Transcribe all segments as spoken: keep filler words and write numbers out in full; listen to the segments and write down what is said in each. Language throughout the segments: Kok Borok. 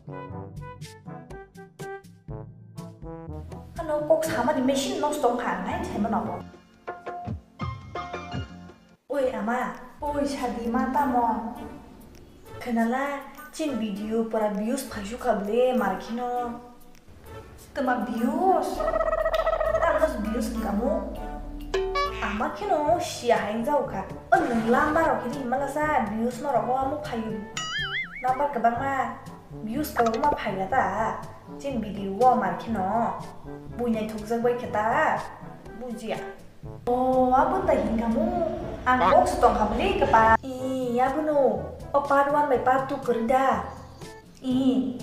Ano kok samani machine nosto wngkha, ang hai saimano bo. Oi ama, oi sadi ma tamo? Khnala, chin video pura views phaisukha ble, mar kheno. Twma views? Tamno views wngkha mo? Ama kheno siya hai wngjago kha. O nwng lamba rok hini himala sa views no rogo amo phaio. Number kwbangma views kwbangma phaiya ta. Chin video o mar kheno. Bui naithokjak bai khe ta. Bujiya. O, abo ta hinkha mo? Ang kok se tongkha bwle kwpa. I, abono. O part one bai part two kwrwi da? I,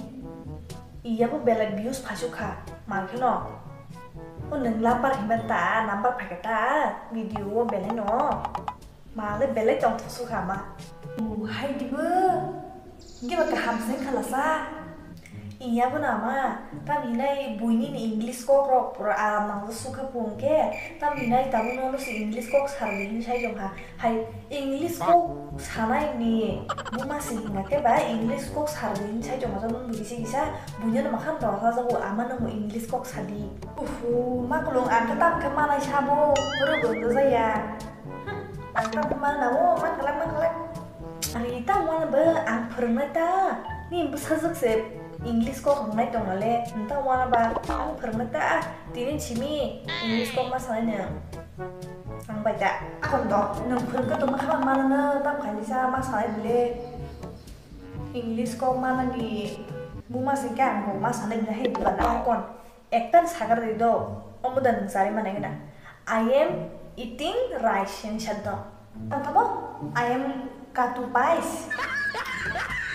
i, abo belai views phaisukha. Mar kheno. O nwng lapar hinba ta, number phaikha ta, video o belai no. Ma le belai tongthok sukha ma. U, hai dibo. Hingke ba kaham se khalasa. Iya bo nama, tam hinai buini ni English kok rok pura aram nang sukha pung ke, tam hinai tabuk no se English kok sardi hin sai jong ha. Hai English kok sanai ni buma se hinga ke ba English kok sardi hin sai jong ha, jong bui se kisa buini no makhan rok ha jago ama no English kok sadi. Uhu, maklung ang ke tam ke manai sabo, pura bo jaya. Ang tamo mana o, ma kwlak, ma kwlak. Ari tamo ano bo ang phwrwngnai ta. Ni bwsajwk se English kok wngnai tong nale. Tamo ano ba ang phwrwngnai ta. Tini simi English kok ma sanai nang. Ang bai ta. Akon do, nwng phwrwngkha tongma kha mana no, tam khainisa ma sanai bile. English kok mana ni buma singke ang bo ma sanai bile hai bana akon. Ekta ni sakar di do, omo da nwng chari manai gana. I am eating rice, hini sa do. Ang tamo, I am katu pais.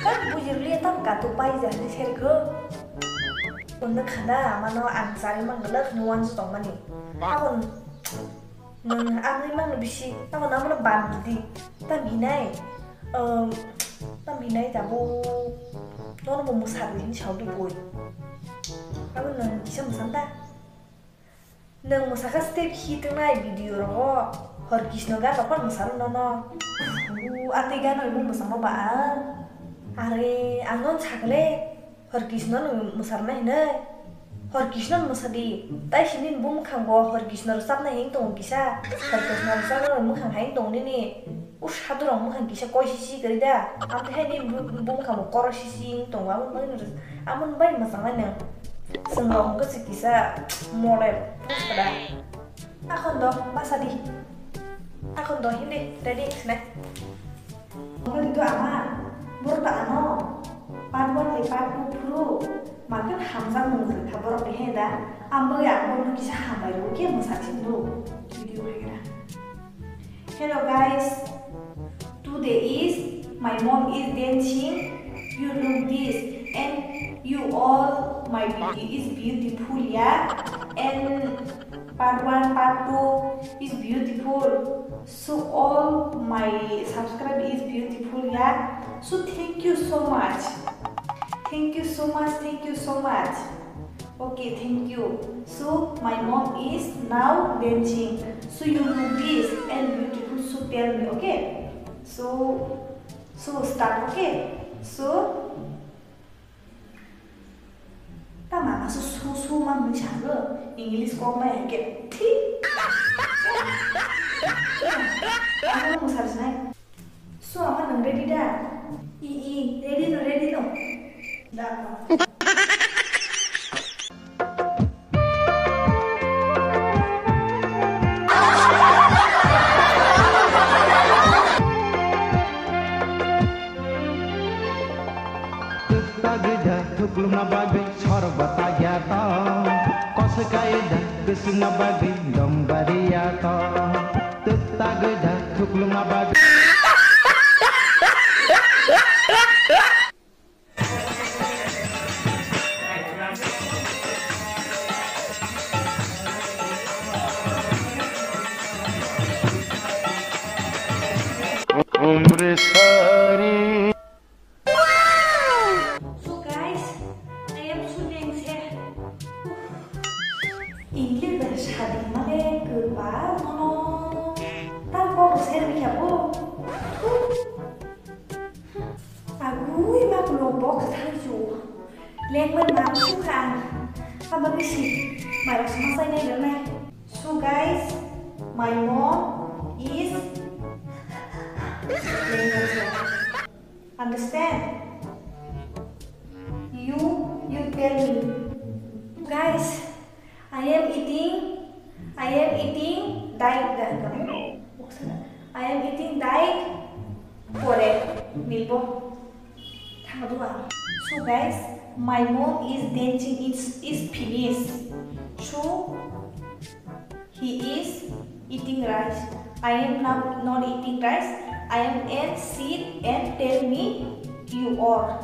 Kan bujir liya tam katu pais ya, hini seri ko. Unda khada, mano ang chari man gala, khani wan su tong mani. Akon Nwng amni mangno bisi, tamo namo no ban di. Tam hinai, um, tam hinai tamo nono bo mwsarwi hinwi saudi boi. Abo nwng kisa mwsang da? Nwng mwsakha step hi twngnai video rogo, Hor Krishna gan rok phano mwsarw nono. U, atwi gan rok bo mwsang rw ba ang. Are, ang nono sakle. Hor Krishna no mwsarnai hinwi. Hor Krishna no mwsadi. Tai sini bumwkhang bo Hor Krishna rwchapnai hinwi tongo kisa. Hor Krishna rwchapnai mwkhang hai tongo nini. O sadurok mwkhang kisa koi sisi kwrwi da. Amtwi hai nini bu-, bumwkhang bo koro sisi hinwi tongo. Amo bai mwsang-, amo bai mwsangnai nwng. Chwng rok hwnkhe se kisa model puskada. Akhon do, ma sadi. Akhon do, hindi, ready, next. Omo dito ama, borok ta ano, part one ni part two phuru, makin hamjak mung kha borok ni he da, ambo ya borok kisa hambai ro, ke mwsa chin do, video hai gra. Hello guys, today is my mom is dancing, you look this, and you all my beauty is beautiful, yeah, and part one, part two is beautiful. So all my subscribe is beautiful, yeah. So thank you so much. Thank you so much. Thank you so much. Okay, thank you. So my mom is now dancing. So you do this and beautiful. So tell me, okay? So, so start, okay? So. Tama kasu su su ma mui sanglo, English kok ma heke thi. Ano mo sar sinai. So ama nang ready da? I, i, ready no, ready no. Da. Tagida thuklumna bagwi sorbo tagya tong. Kosokaida kwswkna bagwi dong bariya tong. Tagida thuklumna bagwi. Umre sari. So guys, I am so lengse. English bai sadi male kwpa mono. Tal kok se rikha bo. Lengmani ba sukha ang. Abagwi si mairok suma chainai rwnai. So guys, my mom is language. Understand? You, you tell me. Guys, I am eating, I am eating daik da kamu. I am eating daik pore milbo. Thangdu ang. So guys, my mom is dancing. It's is finish. So he is eating rice. I am not, not eating rice. I am and sit and tell me you are.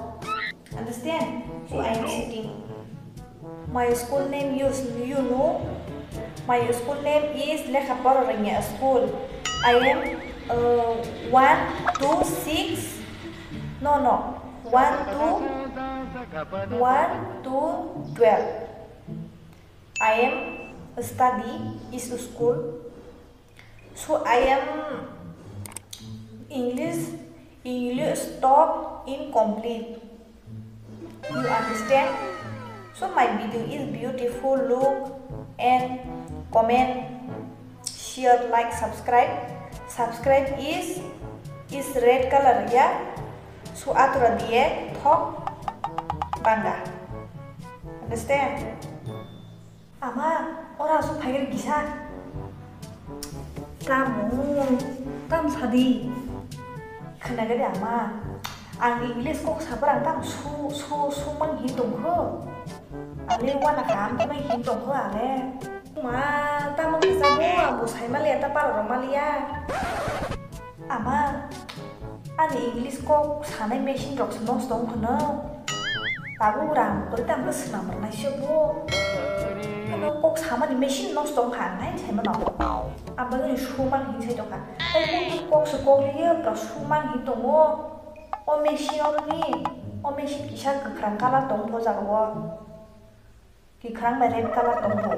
Understand? So I am sitting. My school name, you, you know? My school name is Lekha Pora Rangya School. I am uh, one to six. No, no. One to one to twelve. I am study is school. So I am English, English stop incomplete. You understand? So my video is beautiful. Look and comment, share, like, subscribe. Subscribe is is red color, ya. So atura diye thok banga. Understand? Ama, ora aswk phaikhe kisa. Tamo, tam sadi. Khwnagadi ama, ang English kok sabar ang tam su su su mang hin tongkho. Ale wana kam khe hin tongkho ale. Ma, tamo kisa bo ang bo sai maliya ta para rok maliya. Ama, ani English kok sanai machine rok se nosto wng khwno. Tabuk rang kwrwi tamo khe swnam rwnai se bo. Ano kok samani machine nosto wng kha ang nai sai mano. Ang bagwi sumang hin sai tongkha. Tei kok se kok liya pra sumang hin tongo. O machine o ni, o machine kisa kwkhwrang colour tong pho jaga o. Kwkhwrang bai red colour tong bo.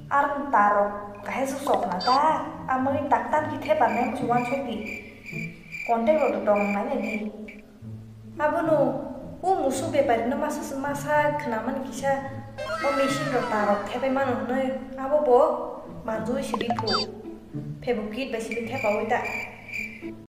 Ar tarok kahai se sok na ta. Amoni daktar ki thepa nai musi wansok di. Contact rok tong nai di. Abono o musuk bepari no masa masa khwnamani kisa o machine rok tarok thepai mano hwnwi abo bo manjui sidi phu. Phebo kit bai sidi thepa oi ta.